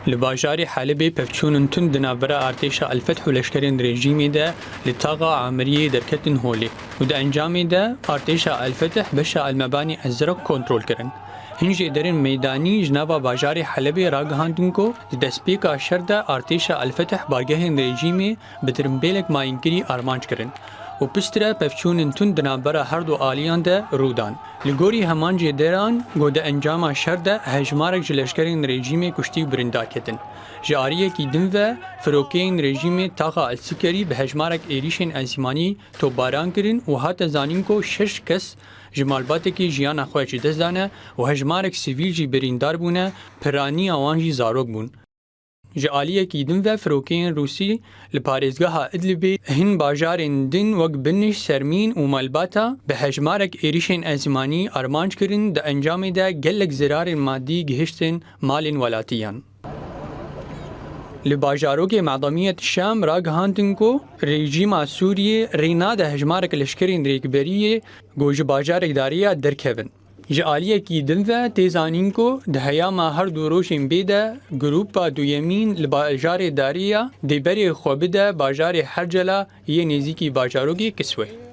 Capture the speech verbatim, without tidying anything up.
Li bajarê Helebê pevçûn û tund di navbera artêşa El-Feth û leşkerên rejîmê de li taxa Amiriyê derketin holê û di encamê de artêşa El-Feth beşa El-Mebanî Ezraq kontrol kirin. Hin jêderên meydanî ji nava bajarê Helebê ragihandin ku di destpêka şer de artêşa El-Feth bargehên rejîmê bi tirimbêlek mayînkirî armanc kirin û piştre pevçûnên tund di navbera her du aliyan de rû dan. Li gorî heman jêderan, ku di encama şer de hejmarek ji leşkerên rejîmê kuştî û birîndar ketin. Ji aliyekî din ve, firokeyên rejîmê taxa El-Sikerî bi hejmarek êrîşên enzîmanî topbaran kirin û hate zanîn ku şeş kes ji malbatekî jiyana xwe ji dest dane û hejmarek sivîl jî birîndar bûne, piraniya wan jî zarok bûn. Ji aliyekî din ve, firokeyên Rûsî li parêzgeha Idlibê hin bajarên din wek Binij, Sermîn û Malbata bi hejmarek êrîşên ezîmanî armanc kirin, di encamê de gelek zirarên madî gihiştin malên welatiyan. Li bajarokê Medemiyet Şam ragihandin ku rejîma Sûriyê rê nade hejmarek leşkerên rêkberiyê ku ji bajarek dariya derkevin. Ji aliyekî din ve tê zanîn ku di heyama her du rojên bê de grûpa duyemîn li bajarê Dariya dê berê xwe bide bajarê Hercela yê nêzîkî bajarokê Kiswe.